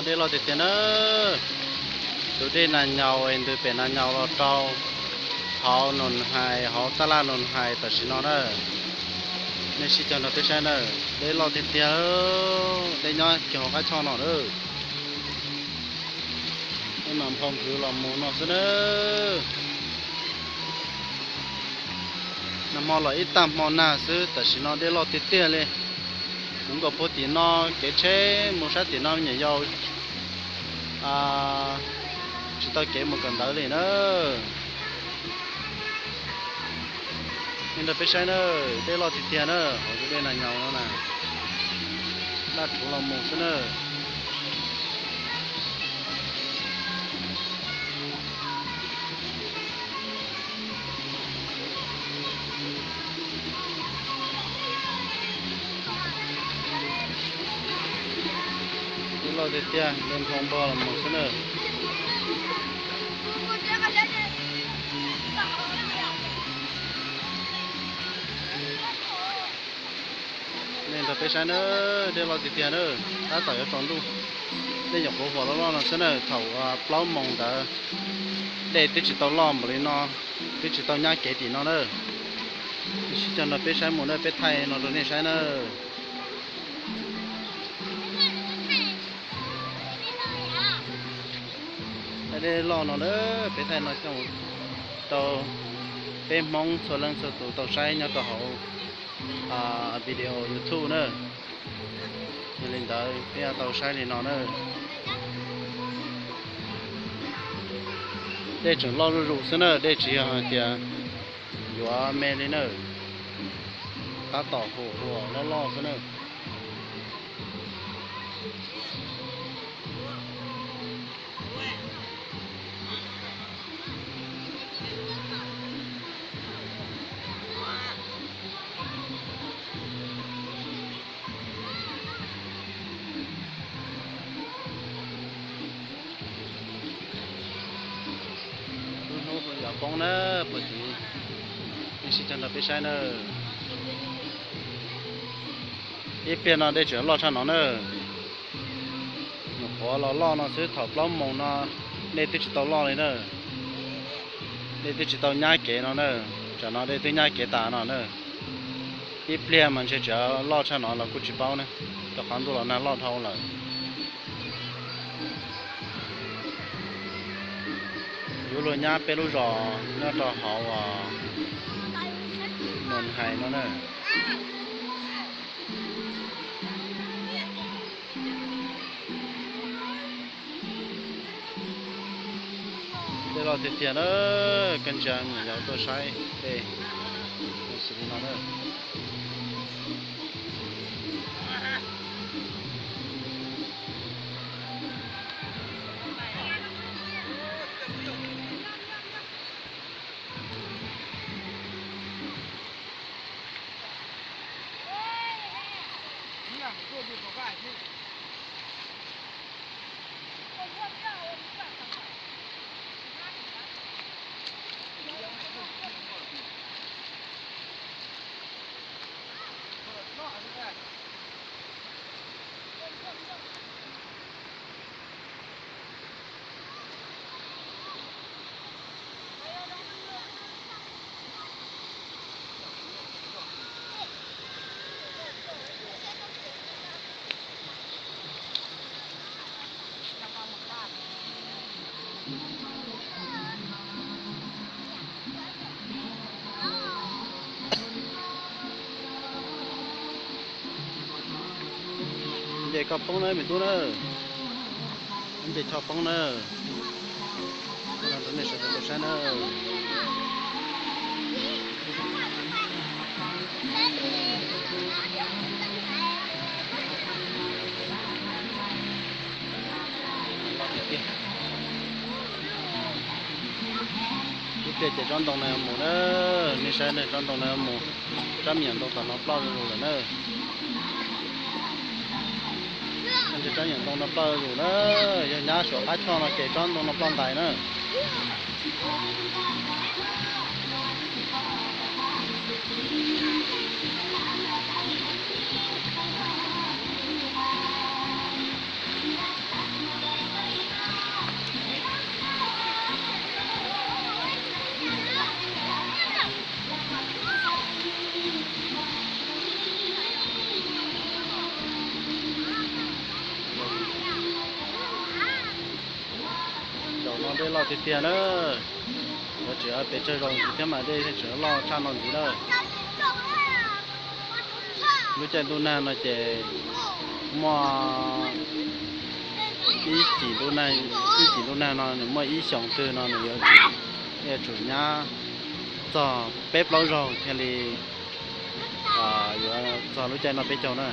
Dej loj tiag tiag na. Tus dej Nas Nyaus es ntws pem Nas Nyaus los rau hauv Noos Hais, hauv tab laj Noos Hais tam sim no na. Nej sib cog nrog peb saib na, dej loj tiag tiag, dej nyob kiag hauv qab choj no na. Dej mas nphau nphwv los mus no xwb na. Nag hmo los ib tag hmo nag xwb, tam sim no dej loj tiag tiag li. Mus nkaum puag tim no, kev tsheb mus sab tim no me nyuam yaus tsis tau kev mus kawm ntawv li na. Nej nrog peb saib na, dej loj tiag tiag na, hauv tus dej Nas Nyaus no na, laj rhuv los mus xwb na. Dej loj tiag tiag, dej nphau npog los mus xwb na. Nej nrog peb saib na, dej loj tiag tiag na, tab tom yuav tsaus ntuj. Dej nyuam qhuav huam loj loj no xwb na, thaum plaub moos ntawd dej twb tsis tau loj npaum li no, twb tsis tau nyab kev tim no na. Sib cog nrog peb saib mus na, peb thaij no rau nej saib na. Dej loj no na, peb thaij no coj mus rau peb Hmoob txhua leej txhua tus tau saib nyob rau hauv video YouTube na. Yog li ntawd peb yuav tau saib li no na. Dej tseem loj zuj zus xwb na, dej tsis yog hais tias yuav me li na. Tab tom huam huam loj loj xwb na. Lub hnub yuav poob na, puag tid nej sib cog nrog peb saib na. Ib pliag no dej tseem loj tshaj no na. Nyuam qhuav los loj no xwb, thaum plaub moos no dej twb tsis tau loj li na. Dej twb tsis tau nyab kev no na. Tsam no dej twb nyab kev tas no na. Ib pliag mas ntshe tseem loj tshaj no los kuj tsis paub ne, rau qhov ntuj los nag loj dhau lawm. Yuav luag nyab peb lub zos nyob rau hauv Noos Hais no na. Dej loj tiag tiag na, koj ntsia me nyuam yaus tuaj saib dej xws li no na. Nce koj poob na me tub na. Nce koj poob na. Rau nej sawv daws tau saib na. Ib pliag ces tsob ntoo no mus na, nej saib ne, tsob ntoo no mus, tsob me nyuam ntoo tom no ploj zuj zus lawm na. Tsob me nyuam ntoo no ploj zuj zus na, yog nyab suav qab choj no ces tsob ntoo no ploj ntais na. Dej loj tiag tiag na. Yuav tseem pes tsawg zaus ntxiv thiab mas dej thiaj tseem loj tshaj no ntxiv lawm. Lub caij ntuj nag no ces muaj ib cim ntuj nag, ib cim ntuj nag no nws muaj ib xyoos twg no nws yuav tsum, yuav tsum nyab txog peb plaub zaug thiaj li yuav txog lub caij no peb caug na.